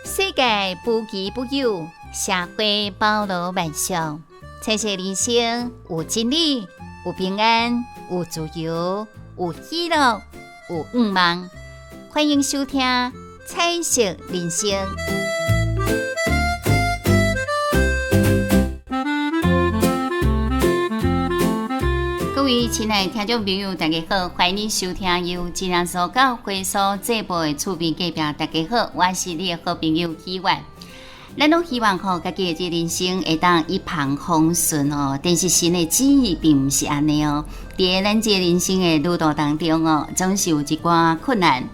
世界無奇不有，社會包羅萬象，彩色人生有真理，有平安，有自由，有喜樂，有願望。歡迎收聽《彩色人生》。各位親愛的聽眾朋友，大家好，歡迎你收聽由真耶穌教會所製播的厝邊隔壁。大家好，我是你的好朋友喜婉。咱攏希望吼，家己的這人生會當一帆風順哦，但是神的旨意並毋是按呢哦。佇咱這人生的旅途當中哦，總是有一寡困難。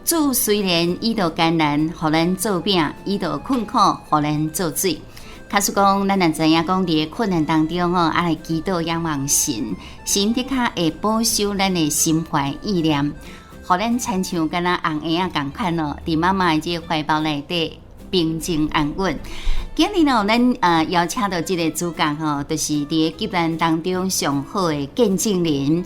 主雖然遇著艱難，予咱做餅；遇著困苦，予咱做水。假使講，咱若知影講，佇困難當中哦，啊來祈禱仰望神，神的確會保守咱的心懷意念，予咱親像敢若紅嬰仔仝款哦，佇媽媽的這個懷抱內底平靜安穩。今日哦，咱邀請到這個主角吼，就是佇個急難當中上好的見證人。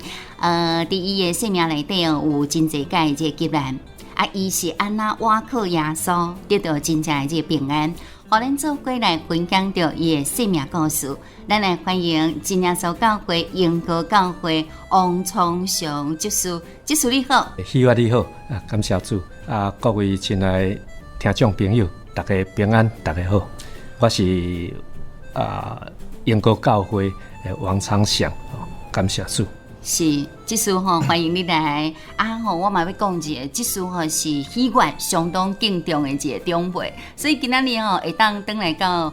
佇伊的生命內底哦，有真濟擺這個急難，啊，伊是按怎倚靠耶穌得到真正的這個平安？予咱做伙來分享著伊的生命故事，咱來歡迎真耶穌教會鶯歌教會王聰祥執事，執事你好。喜悅你好，啊，感謝主，啊，各位親愛聽眾朋友，大家平安，大家好，我是啊鶯歌教會的王聰祥，感謝主。是，執事吼，歡迎你來。啊吼，我嘛欲講一下，執事吼是喜悅相當敬重的一個長輩，所以今仔日吼會當轉來到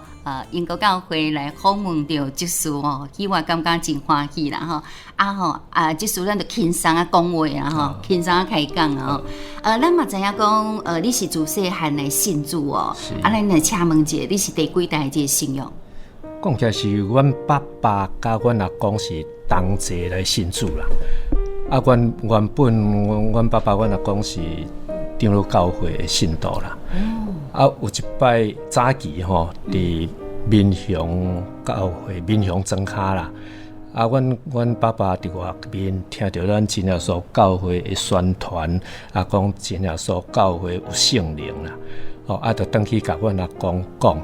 鶯歌教會來訪問著執事吼，喜悅感覺真歡喜啦吼。啊吼，啊執事咱就輕鬆仔講話啊吼，輕鬆仔開講啊吼。咱嘛知影講，你是自細漢來信主哦。啊，咱來請問一下，你是第幾代這個信仰？講起來是阮爸爸佮阮阿公是同齊來信主啦。啊，阮原本阮爸爸、阮阿公是長老教會的信徒啦。啊，有一擺早期吼，佇民雄教會民雄莊跤啦。啊，阮爸爸佇外面聽著咱真耶穌教會的宣傳，啊，講真耶穌教會有聖靈啦。哦，啊，就轉去共阮阿公講。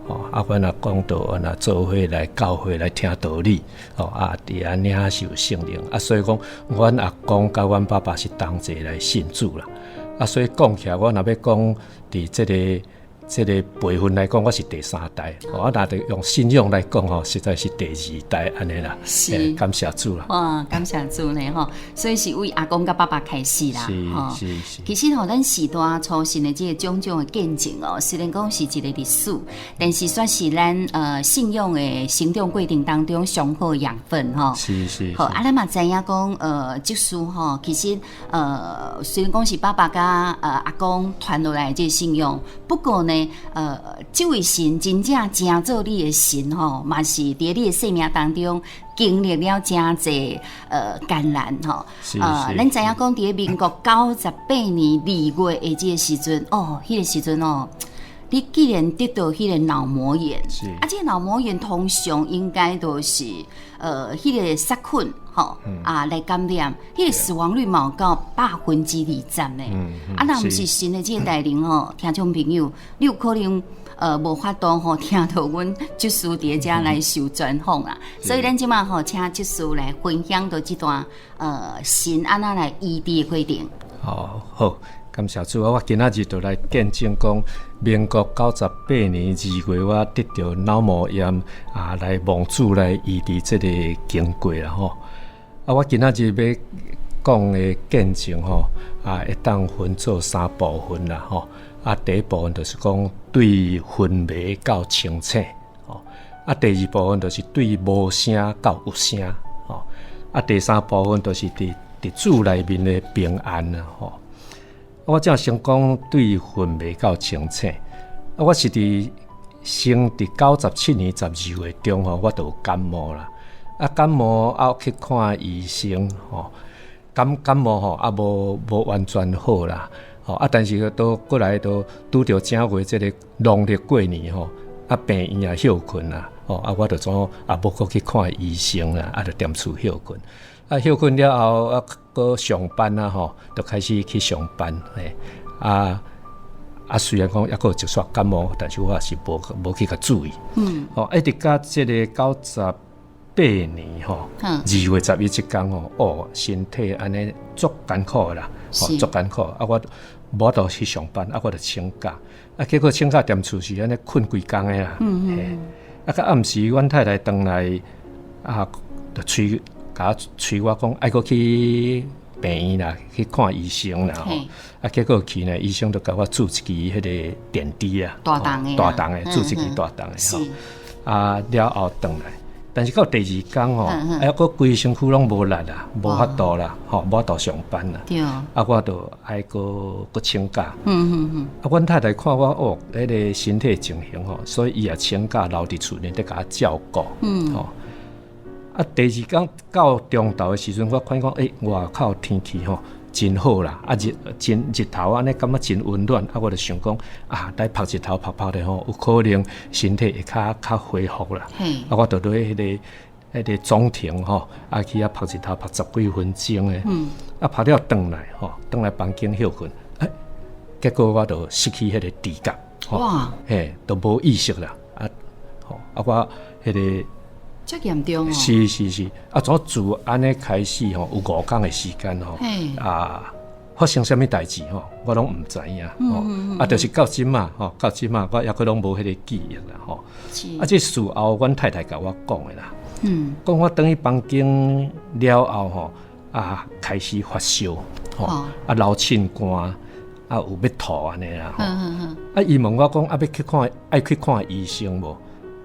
哦，啊，阮阿公就按呢做伙來教會來聽道理，哦，啊，佇遐領受聖靈，啊，所以講，阮阿公佮阮爸爸是同齊來信主啦，啊，所以講起來，我若欲講佇這个這个輩分來講，我是第三代，哦，啊，若著用信仰來講吼，實在是第二代按呢啦，感謝主啦。哇，感謝主呢吼，所以是為阿公佮爸爸開始啦，是是是。其實吼，咱時代初信的這個種種的見證哦，雖然講是一個歷史，但是煞是咱信仰的成長過程當中上好的養分吼。是是。好，啊，咱嘛知影講，執事吼，其實雖然講是爸爸佮阿公傳落來的這個信仰，不過呢，這位神真正成做你的神吼，嘛是佇你的生命當中經歷了誠濟艱難吼。咱知影講，佇咧民國98年2月的這個時陣，哦，彼個時陣哦，你竟然得著彼個腦膜炎，啊，這個腦膜炎通常應該都是彼個細菌吼啊來感染，彼個死亡率嘛有到20%呢。啊，若毋是神的這個帶領吼，聽眾朋友，你有可能無法度吼聽著阮執事佇遮來受專訪啊。所以咱這馬吼請執事來分享著這段神按怎來醫治的過程。哦，好，感謝主啊！我今仔日就來見證講，民國98年2月，我得著腦膜炎啊，來望主來醫治這個經過啦吼。啊，我今仔日欲講的見證吼，啊，會當分做三部分啦吼。啊，第一部分就是講對昏迷到清醒，吼。啊，第二部分就是對無聲到有聲，吼。啊，第三部分就是佇主內面的平安啦，吼。我正先講對昏迷到清醒。啊，我是佇先佇97年12月中吼，我就有感冒啦。啊，感冒啊去看醫生吼，感冒吼啊無完全好啦，吼啊，但是都過來都拄著正月這個農曆過年吼，啊病院也歇睏啦，吼啊我就怎啊無閣去看醫生啦，啊就踮厝歇睏。啊，歇睏了後啊，閣上班啊吼，就開始去上班，嘿，啊啊，雖然講猶閣有一撮感冒，但是我也是無去共注意。哦，一直到這个98年吼，2月11這工吼，哦，身體按呢足艱苦的啦，吼，足艱苦，啊，我無法度去上班，啊，我就請假，啊，結果請假踮厝時按呢睏規工的啦，嘿，啊，到暗時阮太太轉來，啊，就催，共我催我講愛閣去病院啦，去看醫生啦，吼，啊，結果去呢，醫生就共我注一支彼个點滴啊，大筒的，大筒的，注一支大筒的，吼，啊，了後轉來。但是到第二工吼，啊，閣規身軀攏無力啦，無法度啦，吼，無法度上班啦。啊，我就愛閣閣請假。啊，阮太太看我哦，彼个身體情形吼，所以伊也請假留佇厝內底共我照顧。吼。啊，第二工到中晝的時陣，我看講，欸，外口天氣吼真好啦，啊日真日頭按呢感覺真溫暖，啊，我就想講，啊，來曬日頭曬曬咧吼，有可能身體會較較恢復啦。啊，我就佇彼个中庭吼，啊去遐曬日頭曬十幾分鐘的。啊，曬了轉來吼，轉來房間歇睏，欸，結果我就失去彼个知覺。哇！嘿，都無意識啦。啊，吼，啊，我彼个。遮嚴重哦！是是是，啊，從自按呢開始吼，有5工的時間吼，啊，發生啥物代誌吼，我攏毋知影吼。啊，就是到這馬吼，到這馬我猶閣攏無彼個記憶啦吼。啊，這事後阮太太共我講的啦。講我轉去房間了後吼，啊，開始發燒，吼，啊，流凊汗，啊，有欲吐按呢啦吼。啊，伊問我講啊，欲去看，愛去看醫生無？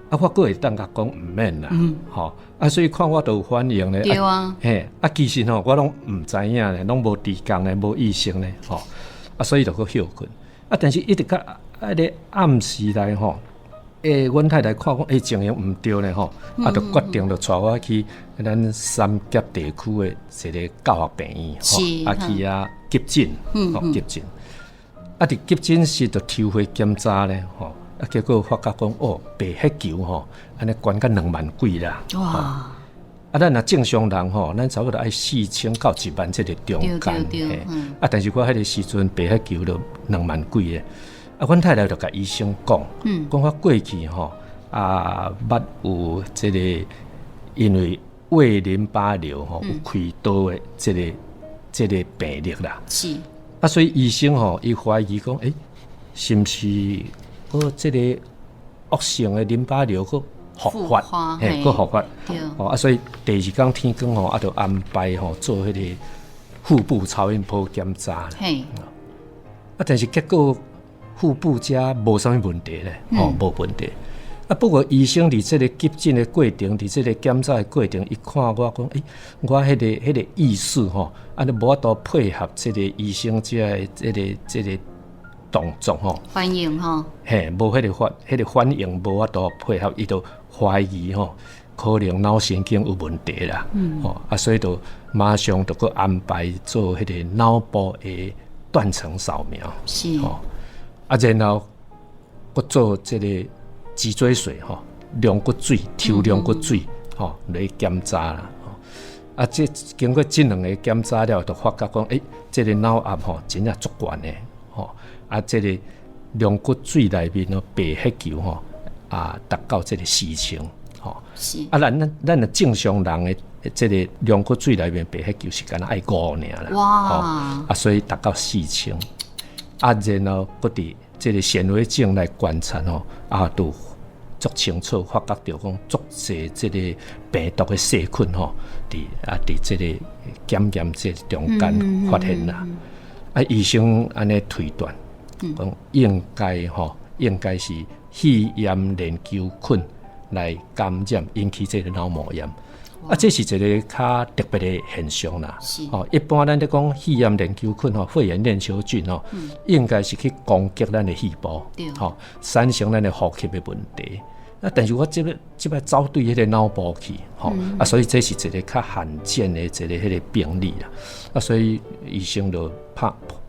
啊，我閣會當共講毋免啦，吼，啊，所以看我都有反應咧。對啊。嘿，啊，其實吼，我攏毋知影咧，攏無知覺咧，無意識咧，吼，啊，所以就閣歇睏。啊，但是一直到彼个暗時來吼，欸，阮太太看講，欸，情形毋對咧吼，啊，就決定就帶我去咱三峽地區的一個教學病院，吼，啊，去遐急診，吼，急診。啊，佇急診室就抽血檢查咧，吼。啊！結果發覺講哦，白血球吼，按呢懸到2萬幾啦。哇！啊，咱若正常人吼，咱差不多愛4000到1萬這个中間。啊，但是我彼个時陣白血球就2萬幾个。啊，阮太太就共醫生講，講我過去吼啊，捌有這个因為胃淋巴瘤吼有開刀的這个病歷啦。啊，所以醫生吼，伊懷疑講，欸，是毋是？閣這个惡性的淋巴瘤閣復發，嘿，閣復發，哦啊，所以第二工天光吼，啊，就安排吼做彼个腹部超音波檢查。啊，但是結果腹部遮無啥物問題咧，吼，無問題。啊，不過醫生佇這个急診的過程，佇這个檢查的過程，伊看我講，欸，我彼个意識吼，按呢無法度配合這个醫生這个這个動作吼，反應吼，嘿，無彼個反應，無法度配合，伊就懷疑吼，可能腦神經有問題啦，吼，啊，所以就馬上就閣安排做彼個腦部的斷層掃描，吼，啊，然後閣做這個脊椎髓吼，量骨水，抽量骨水，吼，來檢查啦，吼，啊，這經過這兩個檢查了，就發覺講，欸，這個腦壓吼，真正足懸的，吼。啊，這个龍骨髓內面哦，白血球吼，啊，達到這个4000吼。啊，咱若正常人的這个龍骨髓內面白血球是敢若愛5爾啦。哇！啊，所以達到四千。啊，然後閣佇這个顯微鏡來觀察吼，啊，都足清楚發覺著講足濟這个病毒的細菌吼，佇這個檢驗這中間發現啦。啊，醫生按呢推斷，講應該吼，應該是肺炎鏈球菌來感染引起這个腦膜炎。啊，這是一个較特別的現象啦。哦，一般咱咧講肺炎鏈球菌吼，肺炎鏈球菌吼，應該是去攻擊咱的肺部，吼，產生咱的呼吸的問題。啊，但是我這擺走對彼个腦部去，吼，啊，所以這是一个較罕見的一个彼个病例啦。啊，所以醫生就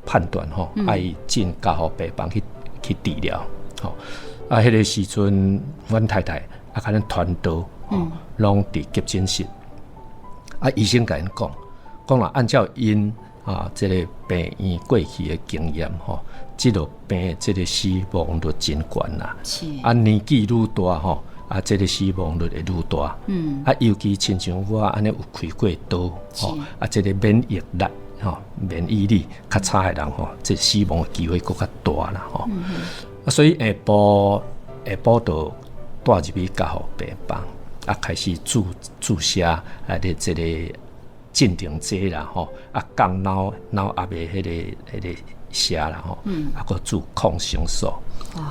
判斷吼，愛進加護病房去治療，吼。啊，彼个時陣，阮太太啊，共阮傳導，吼，攏佇急診室。啊，醫生共𪜶講，講啦，按照𪜶啊，這個病院過去的經驗吼，這個病這個死亡率真懸啦。啊，年紀愈大吼，啊，這個死亡率會愈大。啊，尤其親像我按呢有開過刀吼，啊，這個免疫力吼，免疫力較差的人吼，這死亡的機會閣較大啦吼。啊，所以下晡就帶入去加護病房，啊，開始注射啊，咧這個鎮定劑啦吼，啊，降腦壓的彼個射啦吼，啊，閣注抗生素，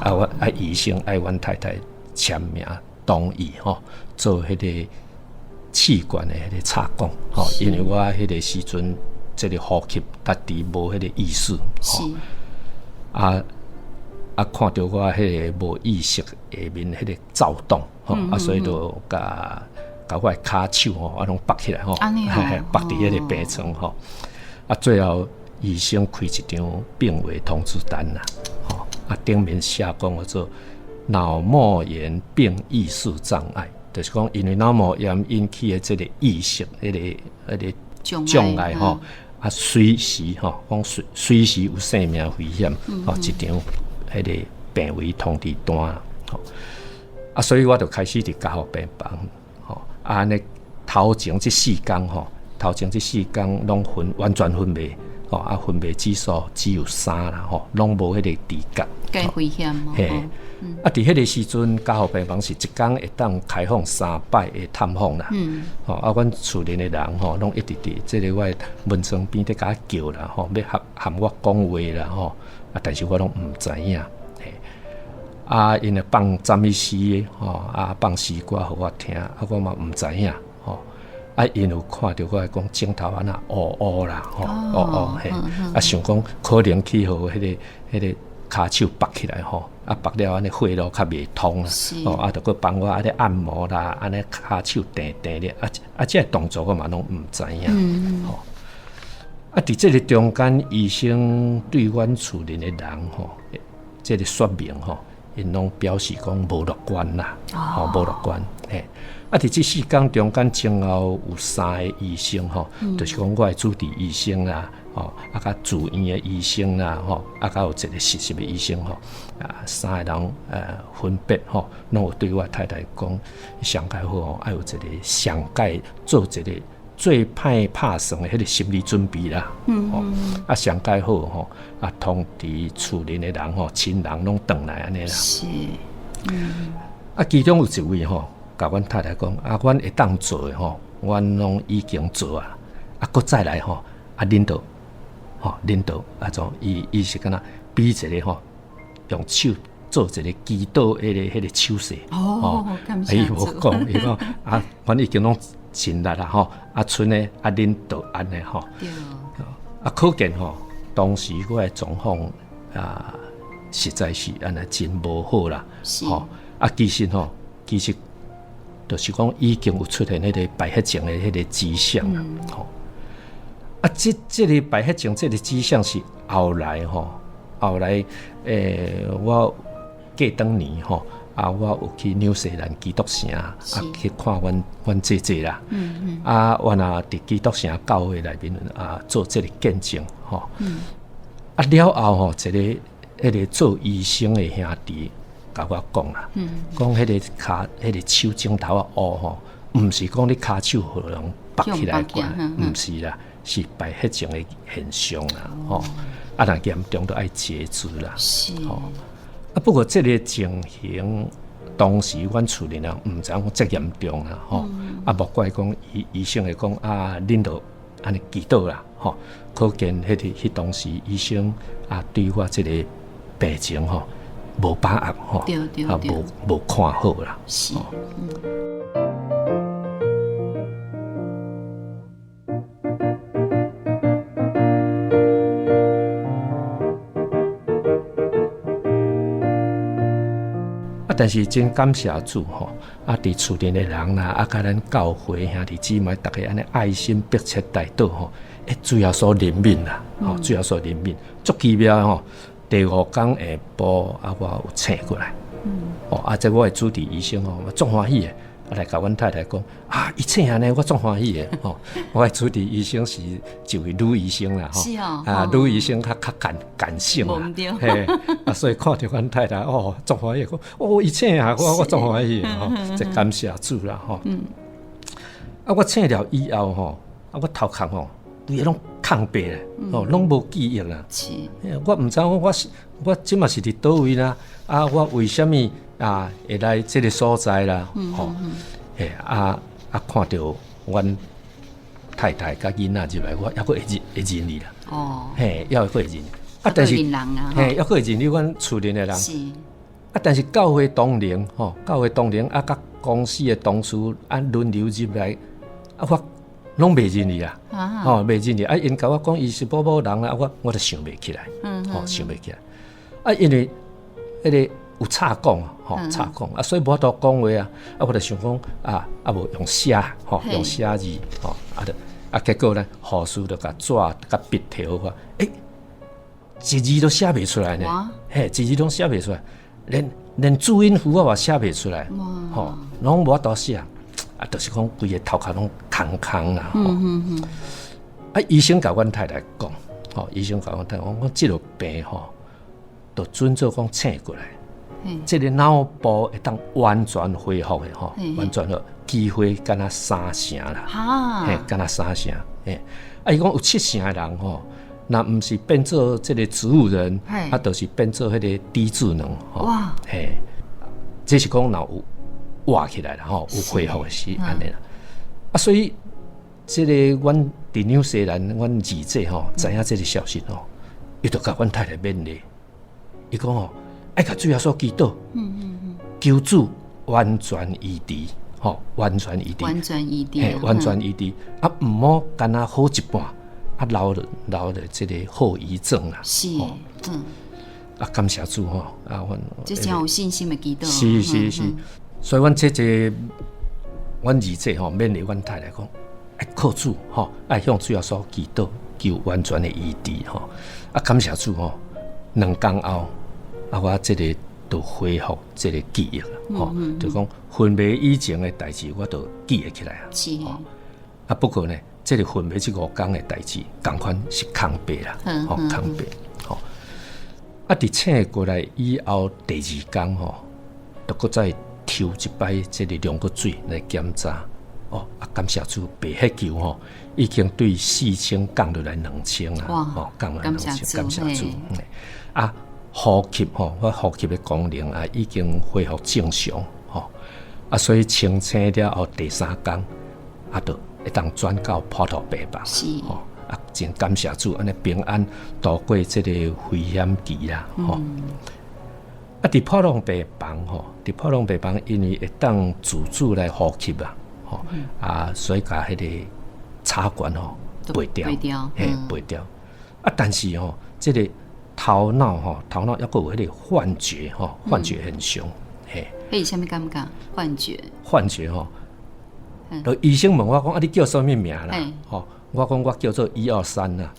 啊，我啊醫生愛阮太太簽名同意吼，做彼個氣管的彼個插管吼，因為我彼個時陣這個呼吸家己無彼個意識吼，啊，看著我彼個無意識下面彼個躁動吼，啊，所以就共我的跤手吼，啊，攏縛起來吼，縛佇彼個病床吼，啊，最後醫生開一張病危通知單啦，吼，啊，頂面寫講叫做腦膜炎並意識障礙，就是講因為腦膜炎引起的這個意識彼個障礙吼，啊，隨時吼，講隨時有生命危險，吼，一張彼個病危通知單，吼，啊，所以我就開始佇加護病房。啊，按呢頭前這四工吼，頭前這四工攏昏，完全昏迷，吼啊，昏迷指數只有3啦，吼，攏無彼個知覺。介危險哦。嘿，啊，佇彼個時陣，加護病房是一工會當開放3擺的探訪啦。吼，啊，阮厝內的人吼，攏一直佇這個我的門窗邊佇共我叫啦，吼，欲含我講話啦，吼，啊，但是我攏毋知影。啊，𪜶會放讚美詩吼，啊，放詩歌予我聽，啊，我嘛毋知影，吼，啊，𪜶有看著我講枕頭按怎烏烏啦，吼，烏烏嘿，啊，想講可能去予彼個跤手縛起來吼，啊，縛了按呢血路較袂通啦，吼，啊，就閣幫我按呢按摩啦，按呢跤手硩硩咧，啊啊，這個動作我嘛攏毋知影，吼，啊，佇這個中間，醫生對阮厝內的人吼，這個說明吼。𪜶攏表示講無樂觀啦，吼無樂觀。嘿，啊，佇這四工中間，前後有3個醫生吼，就是講我的主治醫生啦，吼，啊，佮住院的醫生啦，吼，啊，佮有一個實習的醫生吼，啊，3個人分別吼，攏有對我太太講，上蓋好吼，愛有一個上蓋做一個最歹拍算的彼個心理準備啦，吼，啊，上蓋好吼，啊，通知厝內的人吼，親人攏轉來按呢啦。是，啊，其中有一位吼，共阮太太講，啊，阮會當做的吼，阮攏已經做啊，啊，閣再來吼，啊，恁著，吼，恁著，啊，怎伊是敢若比一個吼，用手做一個祈禱彼個手勢，哦，伊無講，伊講啊，阮已經攏盡力啦吼，啊，賰呢，啊，恁著按呢吼，啊，可見吼，當時我的狀況啊，實在是按呢真無好啦，吼，啊，其實吼，其實就是講已經有出現彼個敗血症的彼個跡象啦，吼，啊，這個敗血症這個跡象是後來吼，後來我過當年吼。啊，我有去紐西蘭基督城啊，去看阮姐姐啦。啊，我若佇基督城教會內面啊，做這個見證吼。啊，了後吼，一個彼個做醫生的兄弟共我講啦，講彼個跤，彼個手指頭仔烏吼，毋是講你跤手予人縛起來關，毋是啦，是敗血症的現象啦，吼。啊，若嚴重都愛截肢啦，吼。啊，不過這個情形，當時阮厝內人毋知影講這嚴重啦，吼，啊，莫怪講醫生會講啊，恁著按呢祈禱啦，吼，可見彼當時醫生啊，對我這個病情吼無把握吼，啊，無看好啦。是。但是真感謝主吼，啊，佇厝內的人啦，啊，佮咱教會兄弟姊妹，逐家按呢愛心迫切代禱吼，主耶穌憐憫啦，吼，主耶穌憐憫，足奇妙吼。第五工下晡啊，我有醒過來，哦，啊，這我的主治醫生吼，足歡喜的，來共阮太太講啊，伊醒啊呢，我足歡喜的吼。我的主治醫生是一位女醫生啦，吼。啊，女醫生較較感性啦，嘿，啊，所以看著阮太太哦，足歡喜，講哦，伊醒啊，我足歡喜的吼，這感謝主啦吼。啊，我醒了以後吼，啊，我頭殼吼，規个攏空白咧，哦，攏無記憶啦。我毋知影我是我這馬是佇佗位啦，啊，我為啥物啊會來這个所在啦？吼，嘿，啊啊，看著阮太太佮囡仔入來，我猶閣會認伊啦。嘿，猶會閣會認。啊，但是嘿，猶閣會認你阮厝裡的人。啊，但是教會同仁吼，教會同仁啊，佮公司的同事啊，輪流入來，啊，我攏袂認伊啊，吼，袂認伊啊，𪜶共我講伊是某某人啊，我就想袂起來，吼，想袂起來。啊，因為彼个有插管，吼，插管啊，所以無法度講話啊，啊，我就想講啊，啊無用寫，吼，用寫字，吼，啊，就啊，結果呢，護士就共紙佮筆提予我，欸，一字都寫袂出來呢，嘿，一字攏寫袂出來，連注音符號嘛寫袂出來，吼，攏無法度寫。啊，就是講規个頭殼攏空空啦。吼。啊，醫生共阮太太講，吼，醫生共阮太太講，講這个病吼，就準做講醒過來，這个腦部會當完全恢復的吼，完全好，機會敢若三成啦，嘿，敢若三成，嘿，啊，伊講有七成的人吼，若毋是變做這个植物人，啊，就是變做彼个低智能，哇，嘿，這是講若有活起來啦吼，有恢復的是按呢啦。啊，所以這个阮佇紐西蘭，阮二姐吼知影這个消息吼，伊就共阮太太勉勵，伊講吼，愛共主耶穌祈禱，求主完全醫治，吼，完全醫治，完全醫治，嘿，完全醫治，啊，毋好干焦好一半，啊，留落這个後遺症啦。是，啊，感謝主吼，啊，阮這真有信心的祈禱。是是是。所以，阮姐姐、阮二姐吼，勉勵阮太太講，愛靠主吼，愛向主耶穌祈禱，求完全的醫治吼。啊，感謝主吼，2工後，啊，我這个就恢復這个記憶啦，吼，就講昏迷以前的代誌，我都記會起來啊。啊，不過呢，這个昏迷這5工的代誌，仝款是空白啦，吼，空白，吼。啊，佇醒過來以後，第二工吼，就閣再抽一擺這个龍骨水來檢查，哦，啊，感謝主，白血球吼已經對4000降落來2000啊，吼，降落來兩千，感謝主。啊，呼吸吼，我呼吸的功能啊已經恢復正常，吼，啊，所以清醒了後第三工，啊，就會當轉到普通病房，吼，啊，真感謝主，按呢平安度過這个危險期啦，吼。啊，佇普通病房吼，佇普通病房，因為會當自主來呼吸啊，吼啊，所以共彼个插管吼拔掉，嘿，拔掉。啊，但是吼，這个頭腦吼，頭腦猶閣有彼个幻覺吼，幻覺現象，嘿。彼是啥物感覺？幻覺。幻覺吼，就醫生問我講啊，你叫啥物名啦？吼，我講我叫做一二三啦。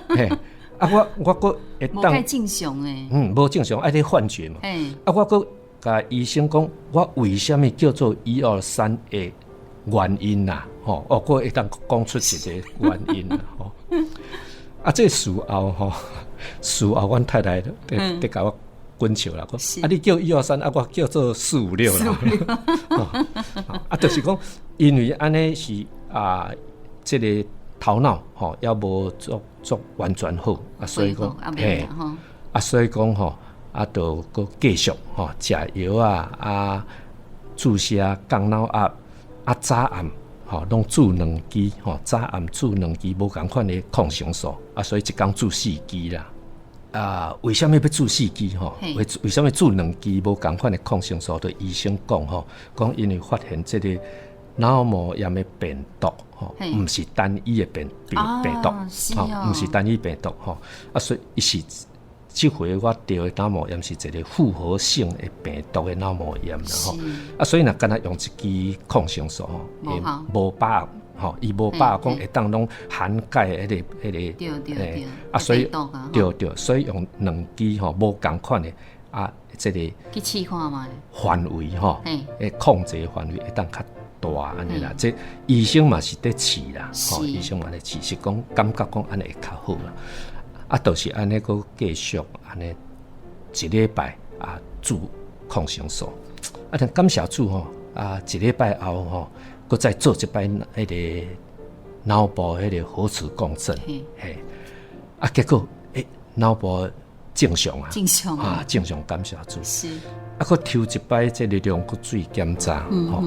嘿。啊，我閣會當無正常的，嗯，無正常，愛咧幻覺嘛。啊，我閣共醫生講，我為啥物叫做一二三的原因啦？吼，哦，閣會當講出一個原因啦。吼，啊，這事後吼，事後阮太太佇共我滾笑啦，講啊，你叫一二三，啊，我叫做四五六啦。啊，就是講，因為按呢是啊，這个頭腦吼，猶無足足完全好，啊，所以講，嘿，啊，所以講吼，啊，就閣繼續吼，食藥啊，啊，注射降腦壓，啊，早暗吼攏注兩支，吼，早暗注兩支無仝款的抗生素，啊，所以一工注四支啦。啊，為啥物欲注四支吼？為啥物注兩支無仝款的抗生素？就醫生講吼，講因為發現這個腦膜炎的病毒吼，毋是單一的病毒，吼，毋是單一病毒吼，啊，所以伊是這回我得的腦膜炎是一個複合性的病毒的腦膜炎啦吼，啊，所以若干焦用一支抗生素吼，無把握吼，伊無把握講會當攏涵蓋彼個，對對對，啊，所以對對，所以用兩支吼無仝款的。啊，這个去試看覓。範圍吼，會控制範圍會當較大按呢啦。這醫生嘛是佇試啦，吼，醫生嘛咧試，是講感覺講按呢會較好啦。啊，就是按呢閣繼續按呢一禮拜啊注抗生素。啊，但感謝主吼，啊，一禮拜後吼，閣再做一擺彼个腦部彼個核磁共振，嘿，啊，結果腦部正常啊，正常啊，正常，感謝主。啊，閣抽一擺這个龍骨水檢查，吼，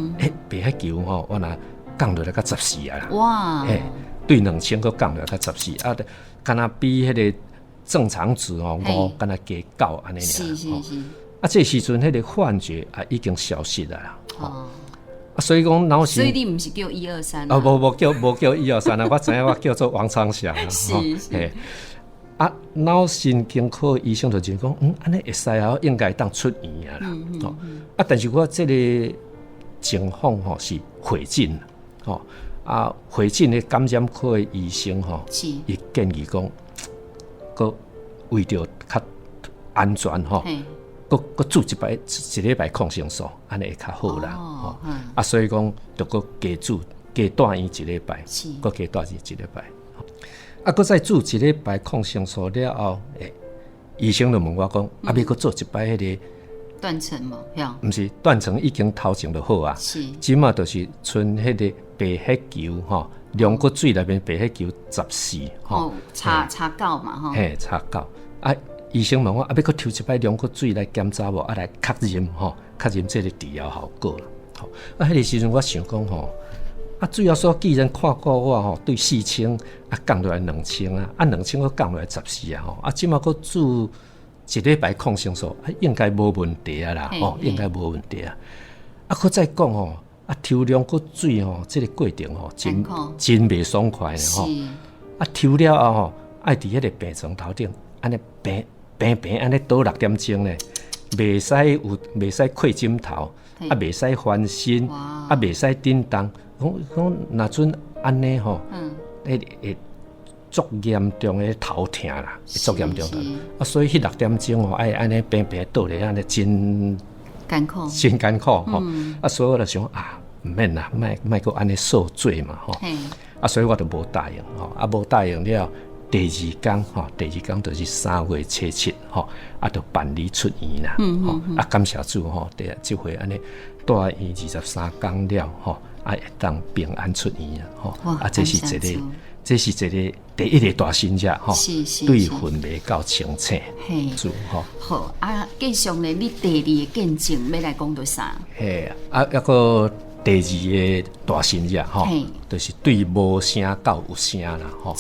白血球吼，原來降落來到十四啊啦。嘿，對2000閣降落來到十四，啊，敢若比彼个正常值吼5，敢若加9按呢爾。啊，這時陣彼个幻覺啊已經消失了啦。啊，所以講腦所以你毋是叫一二三啊？無無叫無叫一二三啊，我知影我叫做王昌祥啊。嘿。啊，腦神經科醫生就講，按呢會使啊，應該當出院啊啦。吼，啊，但是我這个情況吼是會診，吼，啊，會診的感染科的醫生吼，伊建議講，閣為著較安全吼，閣閣注一擺一禮拜抗生素，按呢會較好啦。吼，啊，所以講就閣加注加住院一禮拜，閣加住院一禮拜。啊，閣再注一禮拜抗生素了後，醫生就問我講，啊，欲閣做一擺彼个斷層無？毋是斷層已經頭前就好啊。這馬就是賰彼个白血球吼，龍骨水內面白血球十四吼，差差九嘛吼。嘿，差九。啊，醫生問我，啊，欲閣抽一擺龍骨水來檢查無？啊，來確認吼，確認這个治療效果啦。吼，啊，彼个時陣我想講吼，啊，主耶穌既然看過我吼，對4000啊降落來2000啊，啊兩千閣降落來十四啊吼，啊這馬閣注一禮拜抗生素，啊應該無問題啊啦，吼，應該無問題啊。啊，閣再講吼，啊抽龍骨水吼，這个過程吼，真真袂爽快呢吼。啊抽了後吼，愛佇彼个病床頭頂，按呢平平平按呢倒六點鐘呢，袂使有袂使蓋枕頭，啊袂使翻身，啊袂使振動。講講若準按呢吼，彼會足嚴重的頭痛啦，會足嚴重的。啊，所以彼六點鐘吼，愛按呢平平倒咧，按呢真艱苦，真艱苦吼。啊，所以我就想啊，毋免啦，莫莫閣按呢受罪嘛吼。啊，所以我就無答應吼。啊，無答應了，第二工吼，第二工就是3月初7吼，啊，就辦理出院啦。吼，啊，感謝主吼，第這回按呢住院23工了吼。啊，會當平安出院啊！吼，啊，這是一個第一个大神跡吼，對昏迷到清醒，主吼。好啊，繼續咧，你第二个見證欲來講著啥？嘿，啊，抑閣第二个大神跡吼，就是對無聲到有聲啦，吼。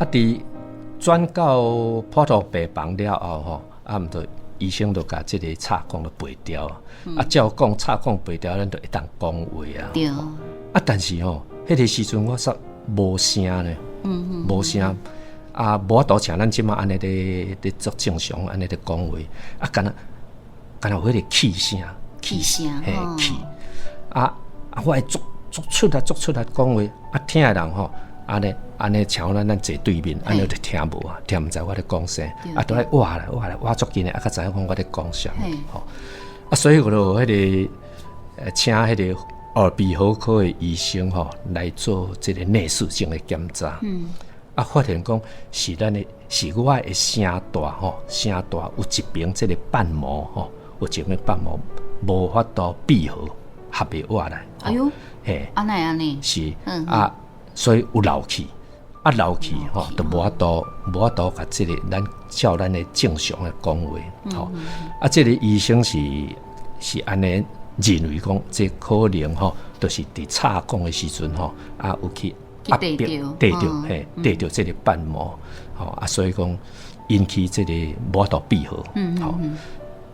啊，佇轉到普通病房了後吼，啊，毋著醫生就共這个插管就拔掉，啊，照講插管拔掉，咱就會當講話啊。啊，但是吼，彼个時陣我煞無聲咧，無聲，啊，無法度像咱這馬按呢咧咧做正常按呢咧講話，啊，敢若敢若有彼个氣聲，氣聲，嘿，氣，啊啊，我會足足出來足出來講話，啊，聽的人吼，按呢按呢像咱咱坐對面，按呢就聽無啊，聽毋知我咧講啥，啊，都愛倚來倚來倚足近的，啊，才知影講我咧講啥物吼。啊，所以我就彼个請彼个耳鼻喉科的醫生吼來做這个內視鏡的檢查。啊，發現講是咱的，是我的聲帶吼，聲帶有一邊這个瓣膜吼，有一邊瓣膜無法度閉合，合袂倚來。哎喲，嘿，啊哪會按呢？是啊，所以有漏氣，啊漏氣吼，就無法度無法度共這个咱照咱的正常的講話吼。啊，這个醫生是是按呢認為講，這可能吼，就是佇插管的時陣吼，啊有去壓迫、硩著嘿，硩著這个瓣膜，吼啊，所以講引起這个無法度閉合，吼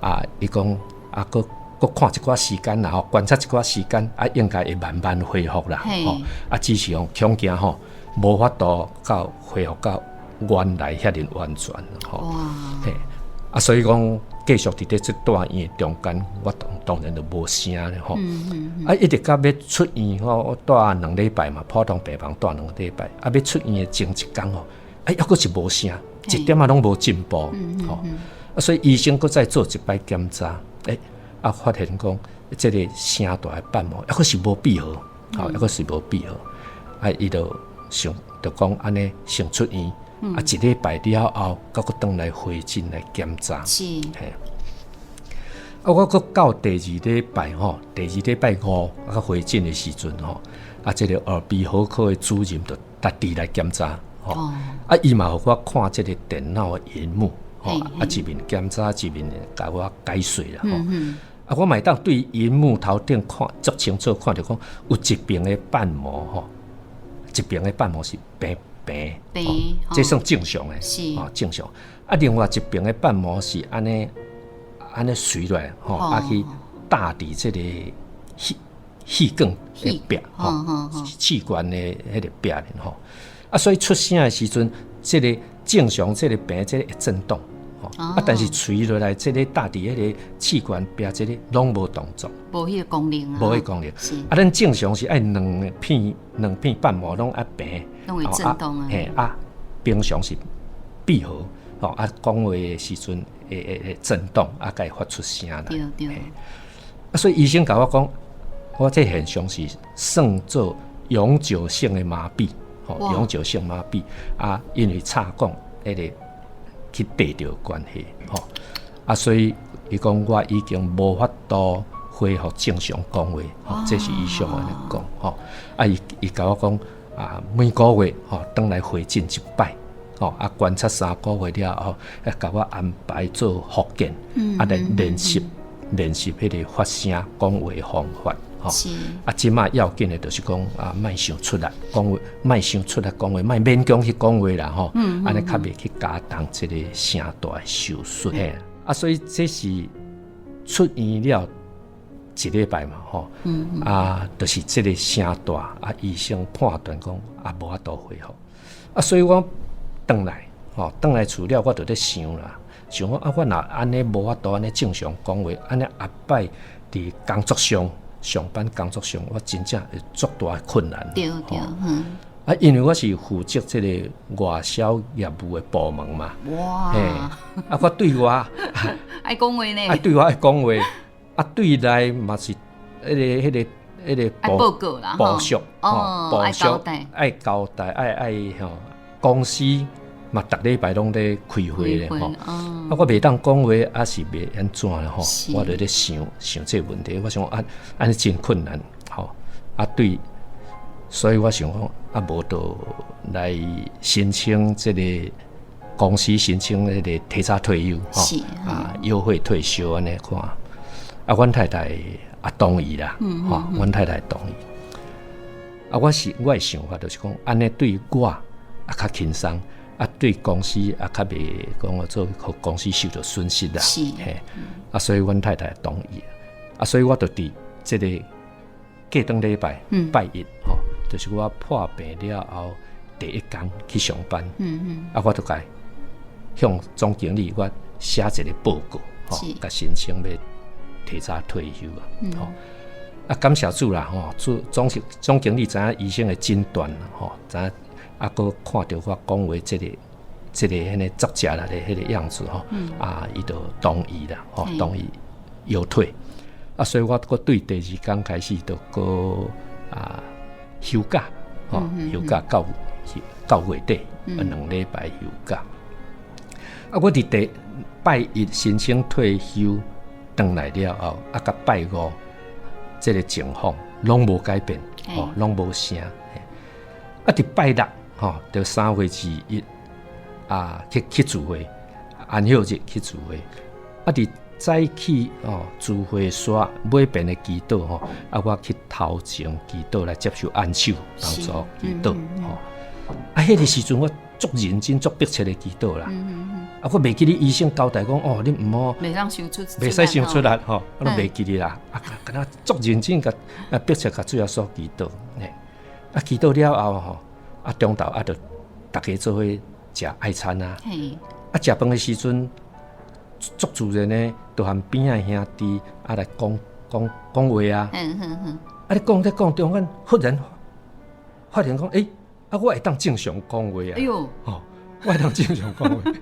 啊，伊講啊，閣閣看一寡時間啦，吼，觀察一寡時間，啊，應該會慢慢恢復啦，吼，啊，只是講恐驚吼，無法度到恢復到原來遐爾完全，吼，嘿，啊，所以講繼續佇咧這住院的中間，我當當然就無聲咧，吼，啊，一直到欲出院吼，我住兩禮拜嘛，普通病房住兩禮拜，啊，欲出院的前一工吼，哎，猶閣是無聲，一點仔攏無進步，吼。啊，所以醫生閣再做一擺檢查，啊，發現講這個聲帶的瓣膜，抑閣是無閉合，吼，抑閣是無閉合，啊，伊就想就講按呢先出院，啊，一禮拜了後，閣閣轉來回診來檢查。嘿。啊，我閣到第二禮拜吼，第二禮拜五啊，回診的時陣吼，啊，這個耳鼻喉科的主任就家己來檢查，吼，啊，伊嘛予我看這個電腦的螢幕，吼，啊，一面檢查一面共我解說啦，吼。啊，我嘛會當對螢幕頭頂看足清楚，看著講有一邊的瓣膜吼，一邊的瓣膜是平平，這算正常的，哦，正常。啊，另外一邊的瓣膜是按呢按呢垂落來，吼，啊去搭佇這個氣管的壁，吼，氣管的彼個壁咧，吼。啊，所以出聲的時陣，這個正常這個平這個會震動，吼，啊，但是垂落來這個搭佇彼個氣管壁，這個攏無動作，無彼個功能啊，無彼個功能。啊，咱正常是愛兩片兩片瓣膜攏愛平，攏會震動啊。嘿，啊，平常是閉合，吼，啊，講話的時陣會震動，啊，才會發出聲來。啊，所以醫生共我講，我這現象是算做永久性的麻痹，吼，永久性麻痹啊，因為插管彼個去綴著關係，吼，啊，所以伊講我已經無法度恢復正常講話，吼，這是醫生按呢講，吼，啊，伊伊共我講啊，每個月吼轉來回診一擺，吼，啊，觀察3個月了後，啊，共我安排做復健，啊，來練習練習彼個發聲講話方法，吼，啊，這擺要緊的就是講啊，莫傷出力講話，莫傷出力講話，莫勉強去講話啦，吼，按呢較袂去加重這個聲帶受損。嘿，啊，所以這是出院了一禮拜嘛，吼，啊，就是這個聲帶啊，醫生判斷講啊，無法度恢復，啊，所以我轉來，吼，轉來厝了，我就咧想啦，想講啊，我若按呢無法度按呢正常講話，按呢後擺佇工作上上班工作上，我真正會足大的困難。啊，因為我是負責這個外銷業務的部門嘛。嘿，啊，我對外愛講話呢。啊，對外愛講話，啊，對內嘛是彼個愛報告啦，部屬，哦，愛交代，愛交代，愛愛吼，公司嘛，逐禮拜攏咧開會咧吼。啊，我袂當講話，啊是袂按怎咧吼？我就咧想想這個問題，我想啊，按呢真困難，吼啊對，所以我想講啊，無就來申請這個公司申請彼個提早退休，吼啊，優惠退休按呢看。啊，阮太太也同意啦，吼，阮太太同意。啊，我是我的想法就是講，按呢對我啊較輕鬆。啊，對公司也較袂講我做，予公司受著損失啦。嘿，啊，所以阮太太同意。啊，所以我就佇這個過轉禮拜拜一吼，就是我破病了後第一工去上班。啊，我就共向總經理我寫一個報告，吼，共申請欲提早退休啊。吼，啊，感謝主啦，吼，總總經理知影醫生的診斷，吼，知影。啊，閣看著我講話這個、這個彼個作食力的彼個樣子吼，啊，伊就同意啦，吼，同意優退。啊，所以我閣對第二工開始就閣啊休假，吼，休假到到月底，2禮拜休假。啊，我佇第拜一申請退休，轉來了後，啊，佮拜五這個情況攏無改變，吼，攏無聲。啊，佇拜六。吼，就3月21啊，去去聚會，安息日去聚會。啊，佇早起哦，聚會煞尾邊的祈禱吼，啊，我去頭前祈禱來接受按手幫助祈禱吼。啊，彼個時陣我足認真、足迫切的祈禱啦。啊，我袂記得醫生交代講，哦，你毋好，袂當傷出，袂使傷出力吼，我攏袂記得啦。啊，敢若足認真共啊迫切共主耶穌祈禱，啊，祈禱了後吼。啊，中晝啊，就逐家做伙食愛餐啊。啊，食飯的時陣，足自然的，就和邊仔兄弟啊來講講講話啊。啊，你講咧講中間，忽然發現講，欸，啊，我會當正常講話啊。哎喲。吼，我會當正常講話。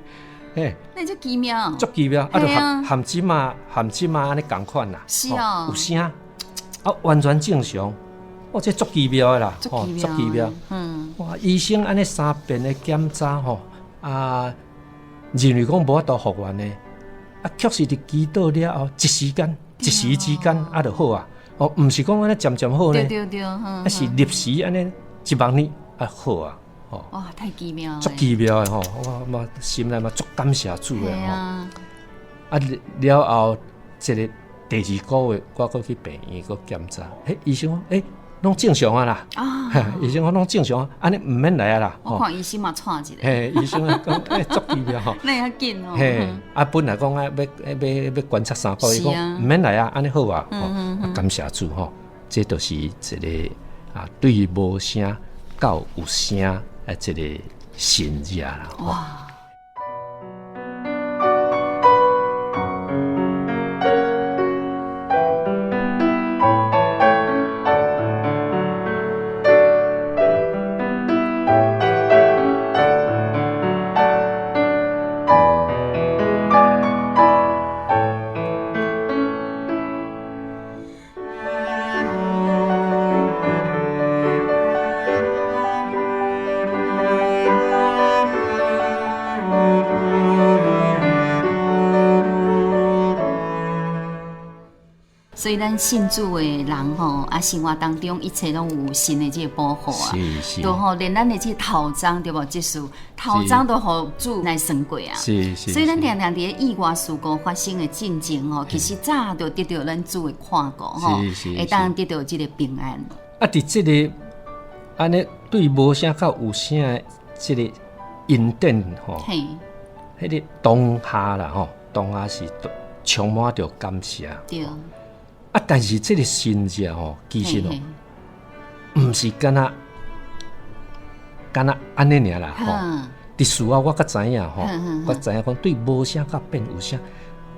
嘿，那足奇妙，足奇妙，啊，就含含這馬含這馬按呢仝款啦，是哦，有聲，啊，完全正常，哦，這足奇妙的啦，足奇妙，嗯，哇，醫生按呢三遍的檢查吼，啊，認為講無法度復原的，啊，確實佇祈禱了後，一時間，一時之間啊，就好啊，哦，毋是講按呢漸漸好呢，對對對，啊是立時按呢一望呢啊好啊。哇，太奇妙！足奇妙的吼，我嘛心內嘛足感謝主的吼。啊了後，這個第二個月，我閣去病院閣檢查，彼醫生講，欸，攏正常啊啦。啊，醫生講攏正常，按呢毋免來啊啦。我看醫生嘛掣一下。嘿，醫生講，欸，足奇妙吼。那較緊哦。嘿，啊，本來講啊，欲欲欲觀察三個月，講毋免來啊，按呢好啊。感謝主吼，這就是一個啊，對無聲到有聲。啊，這個神跡啦！哇！所以咱信主的人吼，啊，生活當中一切攏有神的這個保護啊，是是，都吼連咱的這個頭鬃對無？這事頭鬃都予主來算過啊。是是。所以咱常常佇咧意外事故發生的進前吼，其實早就得著咱主的看顧吼，會當得著這個平安。啊，佇這個按呢對無聲到有聲的這個恩典吼，彼個當下啦吼，當下是充滿著感謝。對。啊！但是這個神跡吼，其實哦，毋是干焦干焦按呢爾啦吼。佇事後我才知影吼，我知影講對無聲到變有聲，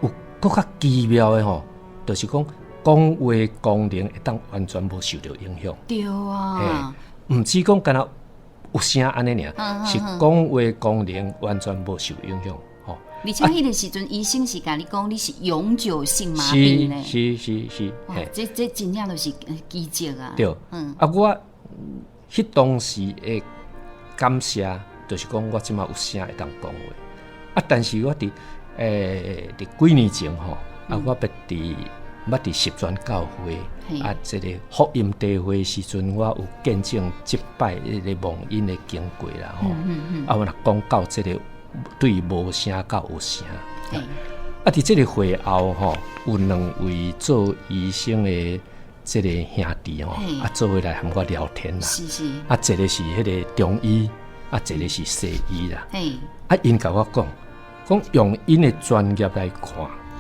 有閣較奇妙的吼，就是講講話功能會當完全無受著影響。對啊，毋止講干焦有聲按呢爾，是講話功能完全無受影響。而且彼個時陣，醫生是共你講你是永久性麻痹呢。是是是是，這這真正就是奇蹟啊！對，嗯，啊，我彼當時的感謝，就是講我這馬有聲會當講話。啊，但是我佇佇幾年前吼，啊，我捌佇捌佇十全教會啊，這個福音大會時陣，我有見證這擺彼個蒙恩的經過啦吼。啊，我若講到這個。對無聲到有聲，啊！佇這個會後吼，有兩位做醫生的這個兄弟吼，啊，做伙來和我聊天啦。是是。啊，一個是彼個中醫，啊，一個是西醫啦。啊，𪜶共我講，講用𪜶的專業來看，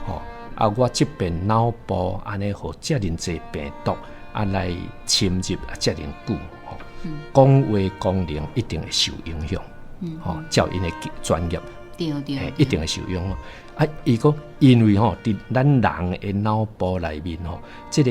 吼，啊，我這邊腦部按呢予遮爾濟病毒啊來侵入啊遮爾久，吼，講話功能一定會受影響。吼，照𪜶的專業，對對，一定會受影響。啊，伊講因為吼，佇咱人的腦部內面吼，這個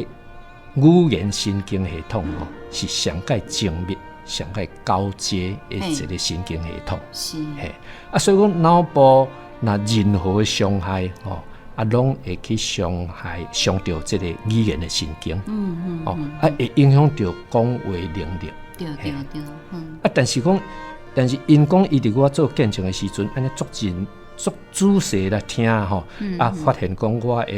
語言神經系統吼，是上蓋精密、上蓋高階的一個神經系統。是，嘿，啊，所以講腦部若任何的傷害吼，啊，攏會去傷害、傷著這個語言的神經。嗯嗯，哦，啊，會影響著講話能力。對對對，嗯。啊，但是講。但是𪜶講伊佇我做見證的時陣，按呢足真足仔細來聽吼，啊，發現講我的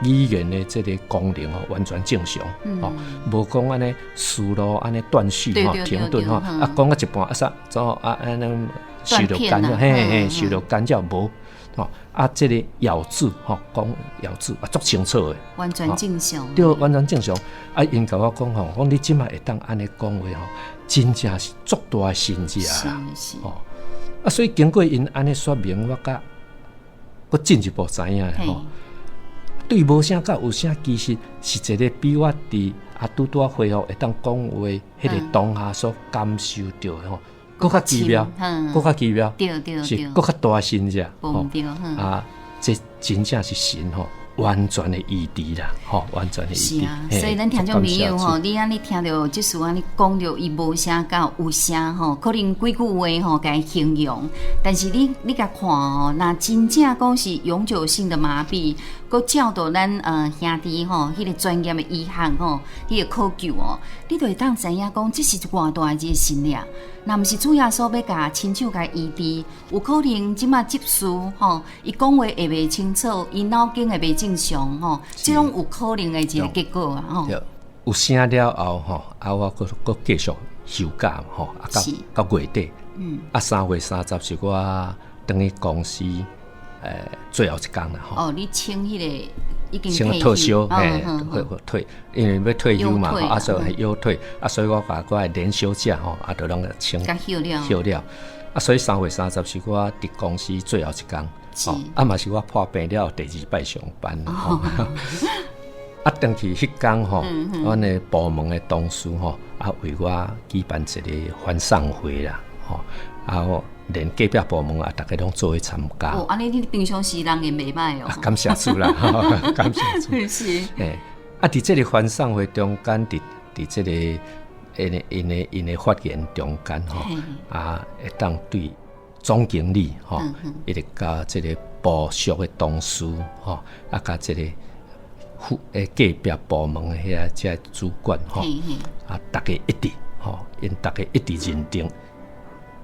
語言的這個功能吼完全正常，吼，無講按呢思路按呢斷續吼停頓吼，啊，講到一半啊煞怎啊按呢受著干擾，嘿嘿，受著干擾無，吼，啊，這個咬字吼，講咬字啊足清楚的，完全正常，對，完全正常。啊，𪜶共我講吼，講你這馬會當按呢講話吼。真正是足大的神跡啊！是是哦，啊，所以經過𪜶按呢說明，我閣閣進一步知影吼，對無聲到有聲，其實是一個比我佇啊拄拄仔恢復會當講話彼個當下所感受著的吼，閣較奇妙，閣較奇妙，對對對，是閣較大的神跡吼。啊，這真正是神吼，完全的醫治啦，吼，完全的醫治。是啊，所以咱聽眾朋友吼，你按呢聽著這事按呢講著，伊無聲佮有聲吼，可能幾句話吼，共伊形容。但是你共看吼，若真正講是永久性的麻痹，閣照著咱兄弟吼，彼個專業的醫學吼，彼個考究哦，你就會當知影講，這是偌大一個神蹟。若毋是主耶穌欲共親手共醫治，有可能這馬執事吼，伊講話會袂清楚，伊腦筋會袂正常吼，這攏有可能的一個結果啊吼。有聲了後吼，啊我閣閣繼續休假吼，啊到到月底，啊3月30是我轉去公司最後一工啦吼。哦，你請彼個已經先退休，嘿，退退，因為欲退休嘛，啊所以優退，啊所以我共我的年休假吼，啊就攏請休了，休了，啊所以3月30是我佇公司最後一工，啊嘛是我破病了後第二擺上班，吼，啊轉去彼工吼，阮的部門的同事吼，啊為我舉辦一個歡送會啦，吼，啊我連隔壁部門啊，逐家攏做伙參加。哦，按呢你平常時人緣袂䆀哦。感謝主啦，感謝主。欸，啊，佇這個歡送會中間，佇這個𪜶的發言中間吼，啊，會當對總經理吼，一直佮這個部屬的同事吼，啊，佮這個副隔壁部門的遐這主管吼，啊，逐家一致吼，𪜶逐家一致認定，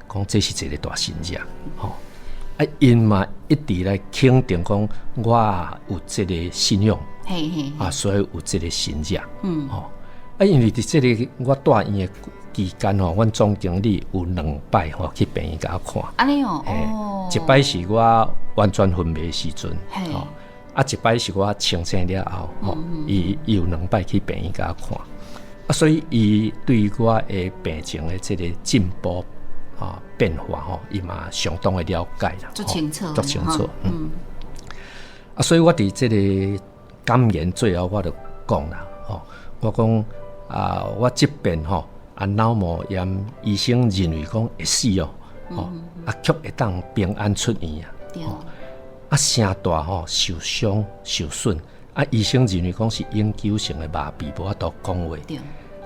講這是一個大神蹟，吼！啊，𪜶嘛一直來肯定講我有這個信仰，啊，所以有這個神蹟，吼！啊，因為佇這個我住院的期間吼，阮總經理有兩擺吼去病院共我看，按呢哦，哦，一擺是我完全昏迷的時陣，吼，啊，一擺是我清醒了後，吼，伊有兩擺去病院共我看，啊，所以伊對我的病情的這個進步啊變化吼，伊嘛相當的了解啦，足清楚，足清楚，嗯。啊，所以我佇這個感言最後我就講啦，吼，我講啊，我這遍吼啊腦膜炎，醫生認為講會死哦，吼，啊卻會當平安出院啊，啊聲帶吼受傷受損，啊醫生認為講是永久性的麻痹，無法度講話，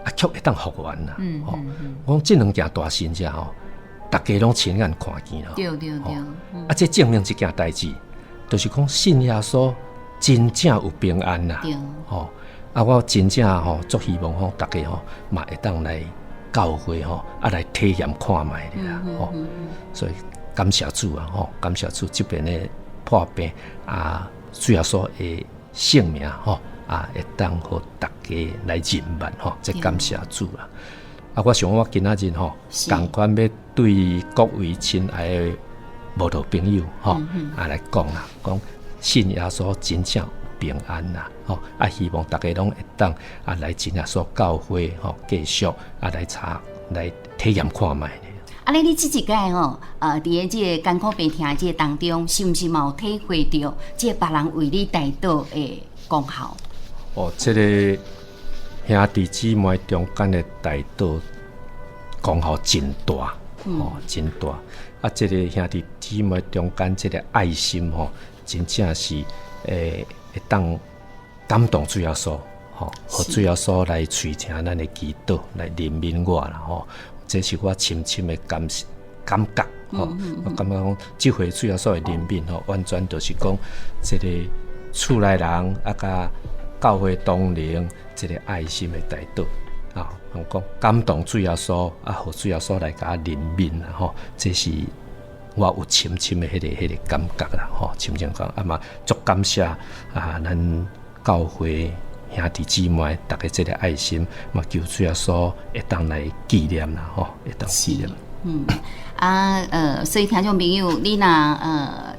啊卻會當復原啦，吼，我講這兩件大神蹟吼，逐家攏親眼看見啦，啊，這證明一件代誌，就是講信耶穌真正有平安啦，吼，啊，我真正吼足希望吼，逐家吼嘛會當來教會吼，啊來體驗看覓的啦，吼，所以感謝主啊，吼，感謝主這邊的破病啊，主耶穌的聖名吼，啊會當予逐家來認捌吼，這感謝主啊。啊，我想我今仔日吼，仝款欲對各位親愛的慕道朋友吼，啊來講啦，講信耶穌真正有平安啦，吼啊，希望逐家攏會當啊來真耶穌教會吼，繼續啊來查來體驗看覓。按呢，你這一擺吼，佇咧這個艱苦病痛這個當中，是毋是嘛有體會著這個別人為你代禱的功效？哦，這個兄弟姊妹中間的代禱功效真大，哦，真大。啊，這個兄弟姊妹中間這個愛心吼，真正是會當感動主耶穌，吼，予主耶穌來垂聽咱的祈禱，來憐憫我啦，吼。這是我深深的感覺，吼。我感覺講，這回主耶穌的憐憫吼，完全就是講這個厝內人啊，佮教會同仁這個愛心的代禱啊，講感動主耶穌啊，予主耶穌來共我憐憫啦，吼，這是我有深深的彼個感覺啦，吼，深深講啊嘛，足感謝啊，咱教會兄弟姊妹逐家這個愛心，嘛求主耶穌會當來紀念啦，吼，會當紀念。啊，所以聽眾朋友，你若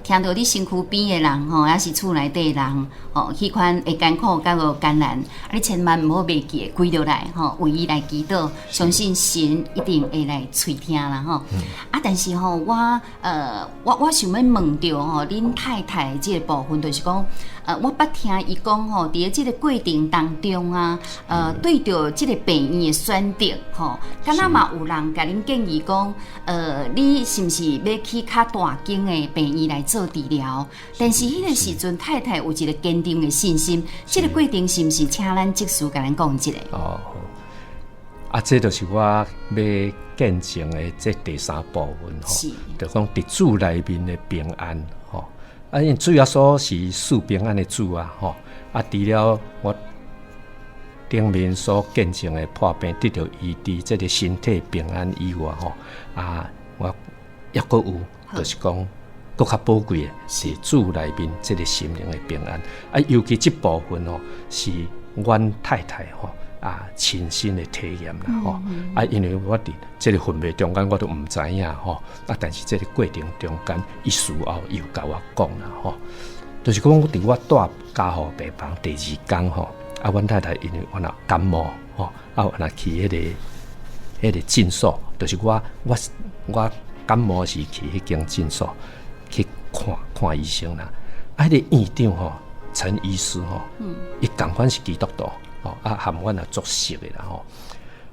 聽著你身軀邊的人吼，抑是厝內底的人吼，彼款會艱苦佮無艱難，啊，你千萬毋好袂記得，跪落來吼，為伊來祈禱，相信神一定會來垂聽啦吼。啊，但是吼，我想欲問著吼，恁太太這個部分，就是講，我捌聽伊講吼，佇咧這個過程當中啊，對著這個病院的選擇吼，敢若嘛有人共恁建議講，你是毋是欲去較大間的病院來做做治療，但是彼個時陣太太有一個堅定的信心，這個過程是毋是請咱執事共咱講一下？哦，好，啊，這就是我欲見證的這第三部分吼，就講佇主內面的平安吼。啊，因為主耶穌是賜平安的主啊，吼。啊，除了我頂面所見證的破病得著醫治，這個身體平安以外吼，啊，我抑閣有，就是講閣較寶貴的是主內面這個心靈的平安。啊，尤其這部分吼，是阮太太吼啊親身的體驗啦吼。啊，因為我佇這個昏迷中間我都毋知影吼，啊，但是這個過程中間，伊事後伊有共我講啦吼，就是講我佇我蹛加護病房第二工吼，啊，阮太太因為原來感冒吼，啊，原來去彼個診所，就是我感冒時去彼間診所去看看醫生啦。啊，彼個院長吼，陳醫師吼，伊仝款是基督徒吼，啊，和阮也足熟的啦吼。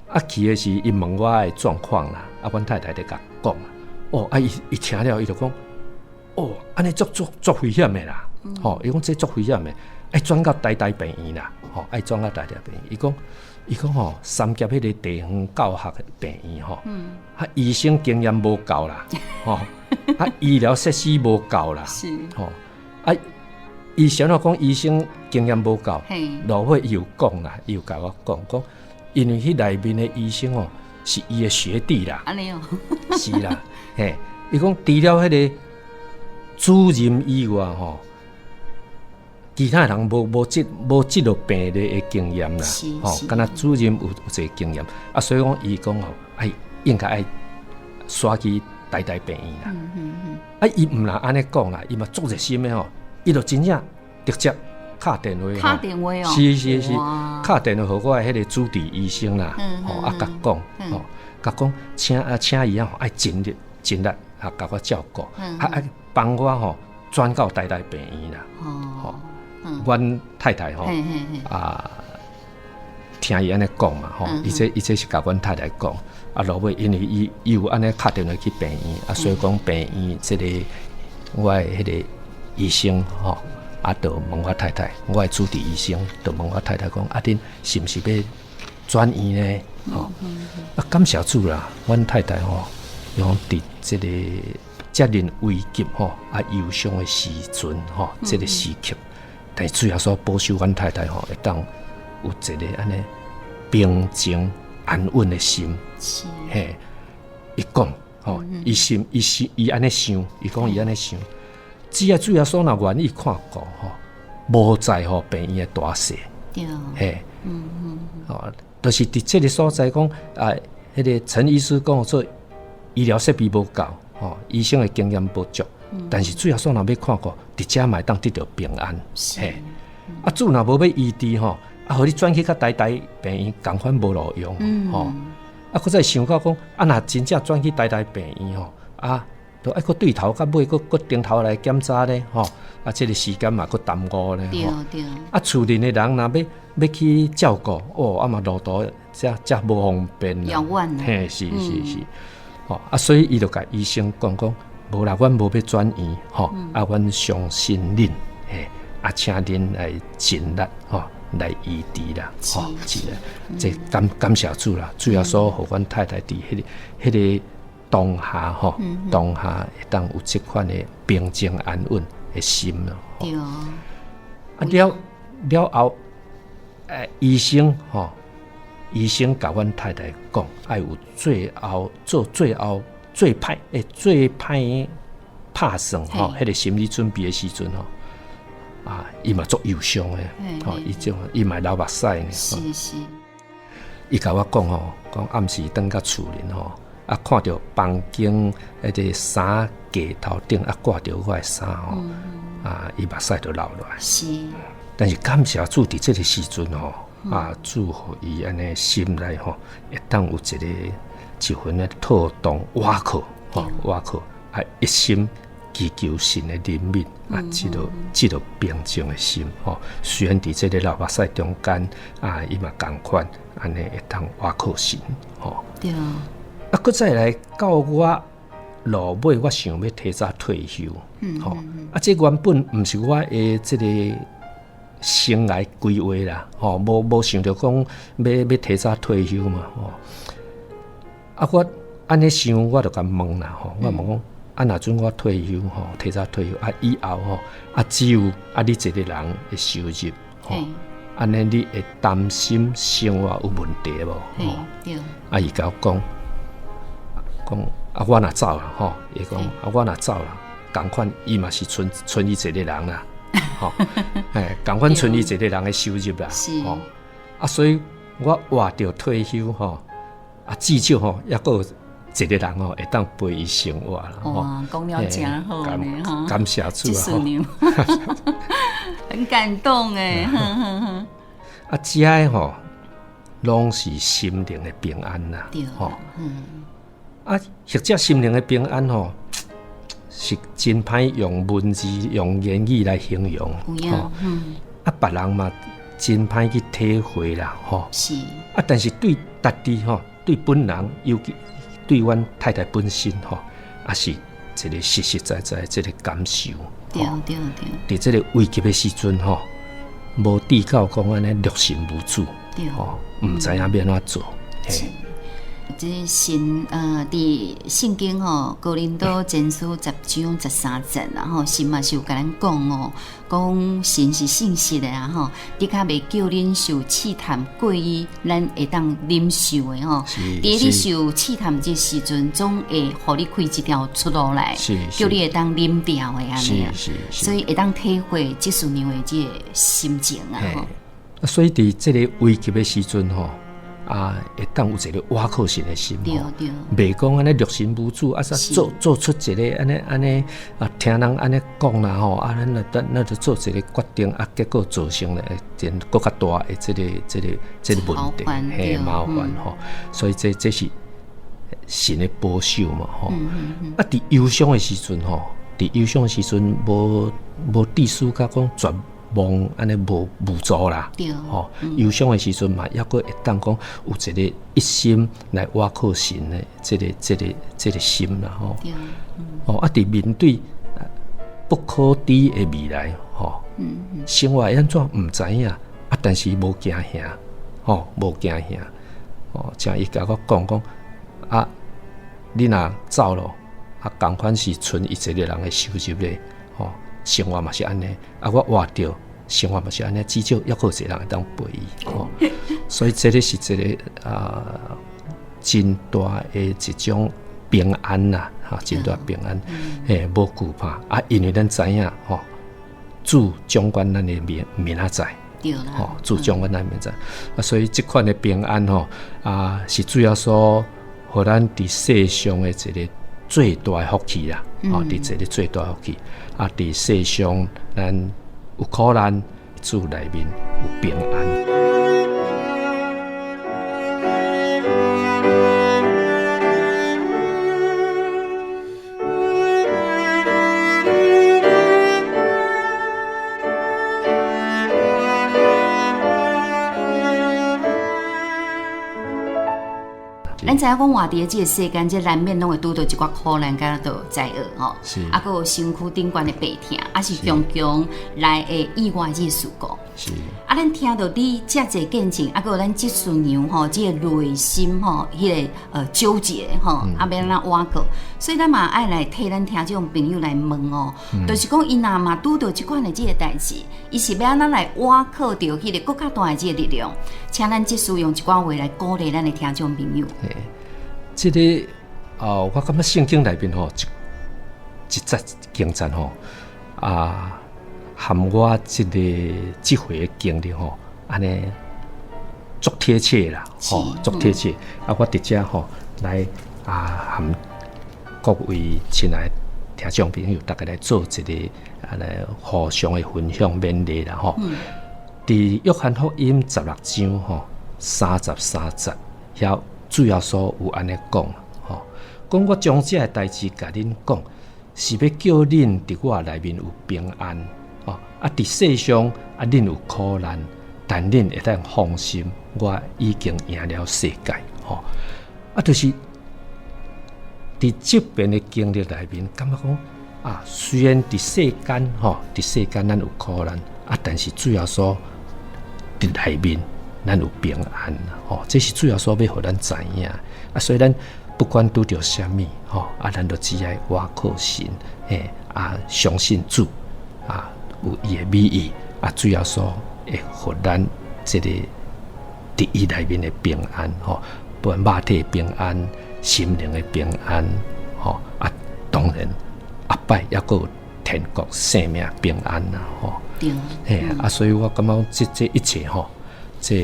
啊，去的時伊問我的狀況啦，啊，阮太太就共講，哦，啊，伊伊聽了伊就講，哦，按呢足足足危險的啦，吼，伊講這足危險的，愛轉到台大病院啦，吼，愛轉到台大病院。伊講吼，三峽彼個地方教學的病院吼，啊，醫生經驗無夠啦，吼，啊，醫療設施無夠啦，吼，啊，伊啥怎講醫生經驗無夠，落尾伊有講啦，伊有共我講講，因為彼內面的醫生哦，是伊的學弟啦，按呢哦，是啦，嘿，伊講除了彼個主任以外吼，其他人無這個病例的經驗啦，吼，敢若主任有這個經驗，啊，所以講伊講吼，愛應該愛徙去台大病院啦。啊，伊毋但按呢講啦，伊嘛足熱心的吼，伊就真正直接敲電話，敲電話哦，是是是，敲電話予我的彼個主治醫生啦，吼，啊，共講，吼，共講，請啊請伊啊，愛盡力盡力啊，共我照顧，啊啊，幫我吼轉到台大病院啦，吼。阮太太吼啊，聽伊按呢講嘛吼，伊這是共阮太太講，啊落尾因為伊有按呢敲電話去病院，啊所以講病院這個我的彼個醫生吼，啊就問我太太，我的主治醫生就問我太太講，啊恁是毋是欲轉院呢？吼，啊感謝主啦，阮太太吼，用佇這個遮爾危急吼啊憂傷的時陣吼，這個時刻。但是主耶穌保守阮太太吼，會當有一個按呢平靜安穩的心。嘿，伊講吼，伊心伊心伊按呢想，伊講伊按呢想，只要主耶穌若願意看顧吼，無在乎病院的大細。嘿，哦，就是佇這個所在講啊，彼個陳醫師講說醫療設備無夠，吼，醫生的經驗無足。但是主耶穌若欲看顧，佇遮嘛會當得著平安。嘿，啊主若無欲醫治吼，啊予你轉去較台大病院，仝款無路用吼。啊，閣再想到講，啊若真正轉去台大病院吼，啊，著愛閣對頭到尾閣閣重頭來檢查咧吼，啊，這個時間嘛閣耽誤咧吼。啊，厝裡的人若欲去照顧，哦，啊嘛路途遮遮無方便啦。嘿，是是是，吼啊，所以伊就共醫生講講。無啦，阮無欲轉院，吼，啊，阮相信恁，嘿，啊，請恁來盡力，吼，來醫治啦，吼，是啦，這感謝主啦，主耶穌予阮太太佇彼個當下，吼，當下會當有這款的平靜安穩的心咯。對。啊了了後，醫生吼，醫生共阮太太講，愛有最後做最後。最歹拍算吼，彼個心理準備的時陣吼，啊，伊嘛足憂傷的，吼，伊就伊嘛流目屎呢。伊共我講吼，講暗時轉到厝裡吼，啊，看著房間彼個衫架頭頂啊掛著我的衫吼，啊，伊目屎就流落來。但是感謝主佇這個時陣吼，啊，主予伊按呢心內吼，會當有一個。一份的妥當倚靠，吼倚靠，啊一心祈求神的憐憫，啊，這個平靜的心，吼，雖然佇這個流目屎中間，啊，伊嘛仝款，按呢會當倚靠神，吼。對。啊，閣再來到我落尾我想欲提早退休，吼，啊，這原本毋是我的這个生涯規劃啦，吼，無想著講欲提早退休嘛，吼。啊，我按呢想，我就共問啦，吼，我問講，啊，若準我退休，吼，提早退休，啊，以後吼，啊，只有啊你一個人的收入，吼，按呢你會擔心生活有問題無？吼，對。啊，伊共我講，講啊，我若走啦，吼，伊講啊，我若走啦，仝款伊嘛是賰賰伊一個人啦，吼，嘿，仝款賰伊一個人的收入啦，吼，啊，所以我活著退休，吼，啊，至少吼，猶閣有一個人吼會當陪伊生活啦。哇，講了誠好呢，吼，感謝主啊，很感動誒。啊，這个吼，攏是心靈的平安啦，吼，啊，或者心靈的平安吼，是真歹用文字、用言語來形容，吼。啊，別人嘛真歹去體會啦，吼。是。啊，但是對家己吼，對本人，尤其對阮太太本身吼，也是一個實實在在的這个感受。對對對。佇這个危急的時陣吼，無至到講按呢六神無主，吼，毋知影欲按怎做。是。這神佇聖經吼，哥林多前書10章13節啦吼，神嘛是有共咱講哦，講神是信實的啊吼，的確袂叫恁受試探過於咱會當忍受的吼。佇你受試探這時陣，總會予你開一條出路來，叫你會當忍掉的按呢。所以會當體會執事娘的這个心情啊吼。所以佇這个危急的時陣吼。啊，會當有一个倚靠神的心吼，袂講按呢六神無主，啊，做做出一个按呢按呢啊，聽人按呢講啦吼，啊，咱就咱就做一个決定，啊，結果造成了真閣較大的這个這个這个問題，嘿，麻煩吼。所以這這是神的保守嘛吼。啊，佇憂傷的時陣吼，佇憂傷的時陣，無無致使甲講絕望按呢無無助啦，吼，憂傷的時陣嘛，猶閣會當講有一个一心來倚靠神的這个這个這个心啦，吼。哦，啊，佇面對不可知的未來，吼，生活會按怎毋知影，啊，但是無驚嚇，吼，無驚嚇，哦，像伊共我講講，啊，你若走咯，啊，仝款是賰伊一个人的收入咧，吼，生活嘛是按呢，啊，我活著。生活嘛是按呢，至少猶閣有一個人會當陪伊，吼。所以這个是一个啊，真大的一種平安啦，哈，真大平安，嘿，無懼怕啊，因為咱知影吼，主掌管咱的明明仔載，吼，主掌管咱明仔載，啊，所以這款的平安吼，啊，是主耶穌予咱佇世上的一个最大的福氣啦，吼，佇這个最大的福氣，啊，佇世上咱有苦難，主內面有平安。咱知影講活佇个這个世間，這難免攏會拄著一寡苦難，佮著災禍吼。啊，閣有身軀頂懸的病痛，啊是常常來的意外這个事故。啊，咱聽著你遮濟見證，啊，閣有咱執事娘吼，這个內心吼，彼个糾結吼，啊，欲按怎倚靠？所以咱嘛愛來替咱聽眾朋友來問哦，就是講伊若嘛拄著這款的這个代誌，伊是欲按怎來倚靠著彼个閣較大的這个力量？請咱執事用一寡話來鼓勵咱的聽眾朋友。嘿，這个哦，我感覺聖經內面吼，一節經節吼，啊，含我這个這回的經歷吼，按呢足貼切啦，吼，足貼切。啊，我佇遮吼來啊，含各位親愛聽眾朋友，大家來做一个啊，來互相的分享勉勵啦，吼。佇約翰福音16章吼33節，遐主耶穌有按呢講吼，講我將這个代誌共恁講，是欲叫恁佇我內面有平安，哦，啊，佇世上啊，恁有苦難，但恁會當放心，我已經贏了世界，吼，啊，就是佇佇這邊的經歷內面，感覺講啊，雖然佇世間吼，佇世間咱有苦難啊，但是主耶穌佇內面，咱有平安吼，這是主耶穌欲予咱知影啊，所以咱不管拄著啥物吼，啊，咱都只愛倚靠神，嘿啊，相信主啊，有伊的美意啊，主耶穌會予咱這个佇伊內面的平安吼，不管肉體的平安、心靈的平安吼啊，當然後擺猶閣有天國生命平安啦吼。對，嘿啊，所以我感覺這這一切吼，這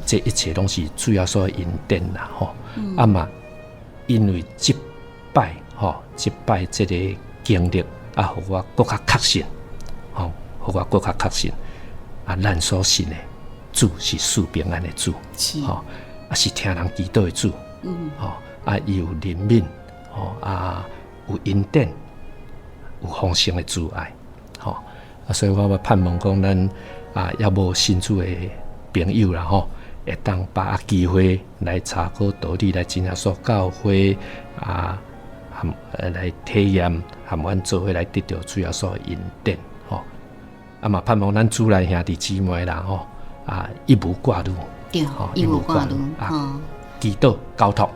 這一切攏是主耶穌的恩典啦吼。啊嘛，因為這擺吼，這擺這个經歷啊，予我閣較確信，吼，予我閣較確信啊，咱所信的主是賜平安的主，吼，啊是聽人祈禱的主，吼，啊伊有憐憫，吼啊有恩典，有豐盛的慈愛，吼啊，所以我盼望講咱啊，猶無信主的朋友啦，吼，會當把握機會來查考道理，來真耶穌教會啊，含來體驗，含阮做伙來得著主耶穌的恩典，吼。啊嘛盼望咱主內兄弟姊妹啦，吼啊，一無掛慮，對，一無掛慮，啊，祈禱交託，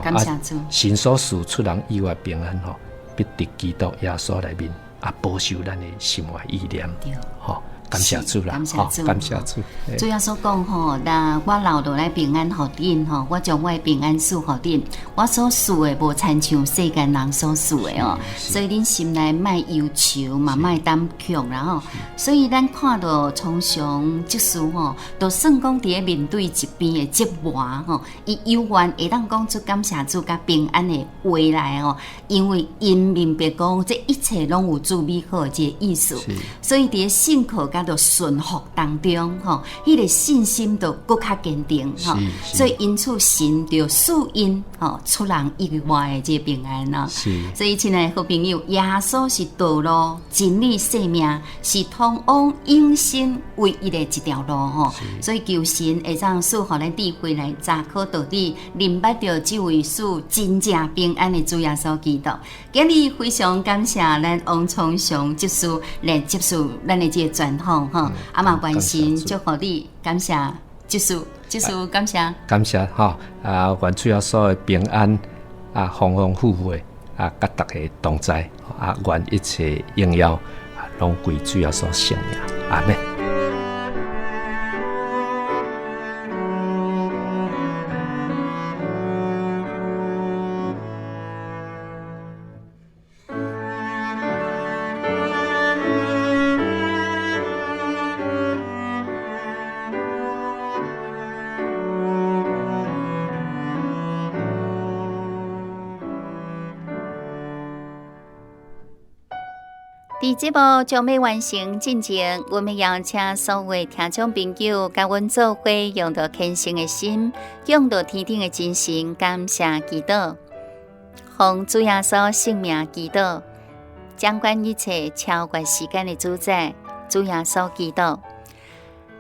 感謝主，神所賜出人意外平安，吼，必佇基督耶穌內面啊，保守咱的心懷意念，對，吼。感謝主啦，感謝主，感謝主。主耶穌講吼，那我留落來平安予恁吼，我將我的平安賜予恁，我所賜的無親像世間人所賜的哦。所以恁心內莫憂愁嘛，莫膽怯啦吼。所以咱看著聰雄執事吼，就算講佇咧面對疾病的折磨吼，伊猶原會當講出感謝主佮平安的話來吼，因為𪜶明白講這一切攏有主美好的這个意思。所以佇咧信靠佮順服當中，吼，彼个信心就閣較堅定，吼。所以因此神就賜𪜶吼出人意外的這个平安咯。所以親愛的好朋友，耶穌是道路、真理、生命，是通往永生唯一的一條路，吼。所以求神會當賜予咱智慧來查考道理，認捌著這位賜真正平安的主耶穌基督。今日非常感謝咱王聰雄執事來接受咱的這個專訪。吼，啊嘛，願神祝福你，感謝執事，執事感謝，感謝吼，啊，願主耶穌的平安啊，豐豐富富的啊，佮大家同在，啊，願一切榮耀啊，攏歸主耶穌聖名，阿們。佇節目將欲完成進前，阮欲邀請所有聽眾朋友，佮阮做伙用著虔誠的心，向著天頂的真神感謝祈禱，奉主耶穌聖名祈禱，掌管一切超越時間的主宰，主耶穌基督，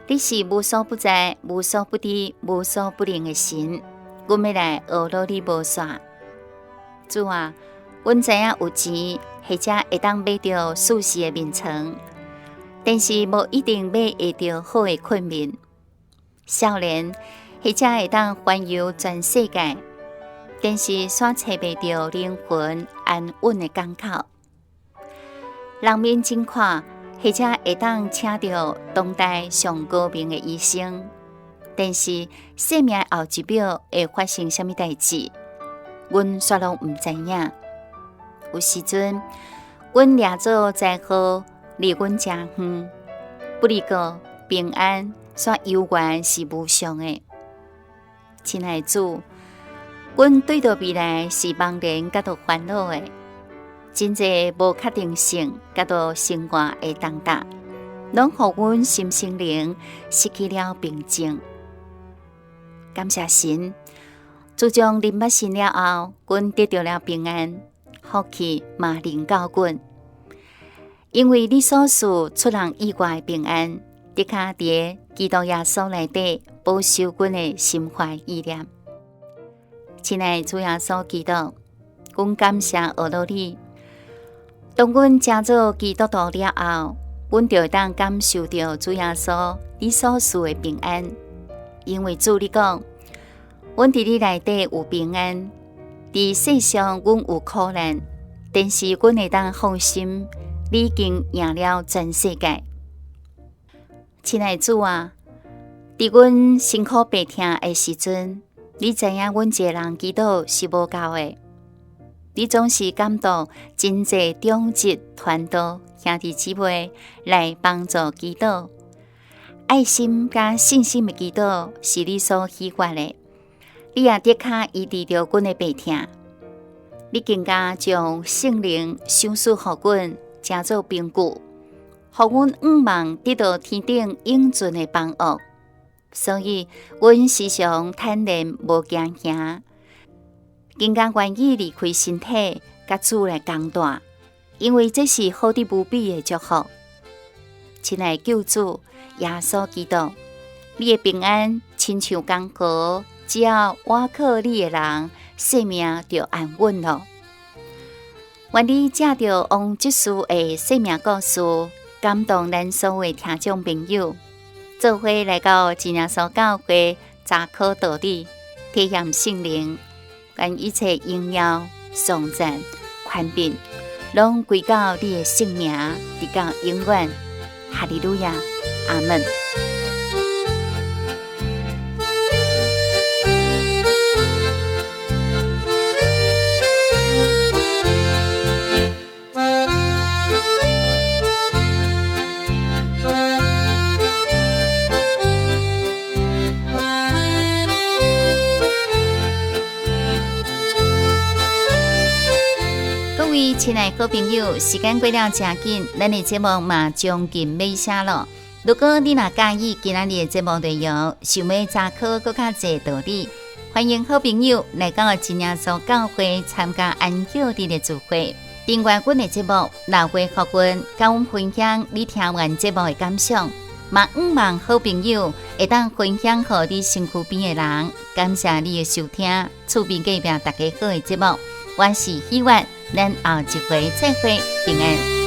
你是無所不在、無所不知、無所不能的神，阮欲來學落你無煞。主啊，阮知影有錢或者會當買著舒適的眠床，但是無一定買會著好的睏眠。少年或者會當環遊全世界，但是煞揣袂著靈魂安穩的港口。人面真看，或者會當請著當代上高明的醫生，但是生命後一秒會發生啥物代誌，阮煞攏毋知影。有時陣，阮掠做災禍離阮誠遠，不離過平安，煞猶原是無常的。親愛的主，阮對著未來是茫然佮著煩惱的，真濟無確定性佮著生活的重擔，攏予阮心身靈失去了平靜。感謝神，自從認捌神了後，阮得著了平安。福氣嘛臨到阮，因為你所賜出人意外的平安，的確佇基督耶穌內底保守阮的心懷意念。親愛的主耶穌基督，阮感謝阿羅你。當阮成做基督徒了後，阮就會當感受著主耶穌你所賜的平安，因為主你講，阮佇你內底有平安，佇世上阮有苦難，但是阮會當放心，你已經贏了全世界。親愛的主啊，佇阮辛苦病疼的時陣，你知影阮一个人祈禱是無夠的，你總是感動真濟長執傳道兄弟姊妹來幫助祈禱。愛心佮信心的祈禱是你所喜悅的，你也的確醫治著阮的病疼。你更加將聖靈賞賜予阮，成做憑據，予阮向望得到天頂永存的房屋。所以，阮時常坦然無驚嚇，更加願意離開身體，佮主來同蹛，因為這是好得無比的祝福。親愛的救主耶穌基督，你的平安親像江河，只要倚靠你的人，生命就安穩囉。願你藉著王執事的生命故事，感動咱所有的聽眾朋友，做伙來到真耶穌教會查考道理，體驗聖靈，願一切榮耀、頌讚、權柄，攏歸到你的聖名，直到永遠。哈利路亞，阿門。各位親愛好朋友，時間過了誠緊，咱的節目嘛將近尾聲囉。如果你若佮意今仔日的節目內容，想欲查考閣較濟道理，歡迎好朋友來到真耶穌教會參加安息日的聚會。訂閱阮的節目，留話予阮，佮阮分享你聽完節目的感想。嘛，向望好朋友會當分享予你身軀邊的人。感謝你的收聽，厝邊隔壁大家好的節目，我是希婉，咱後一回再會，平安。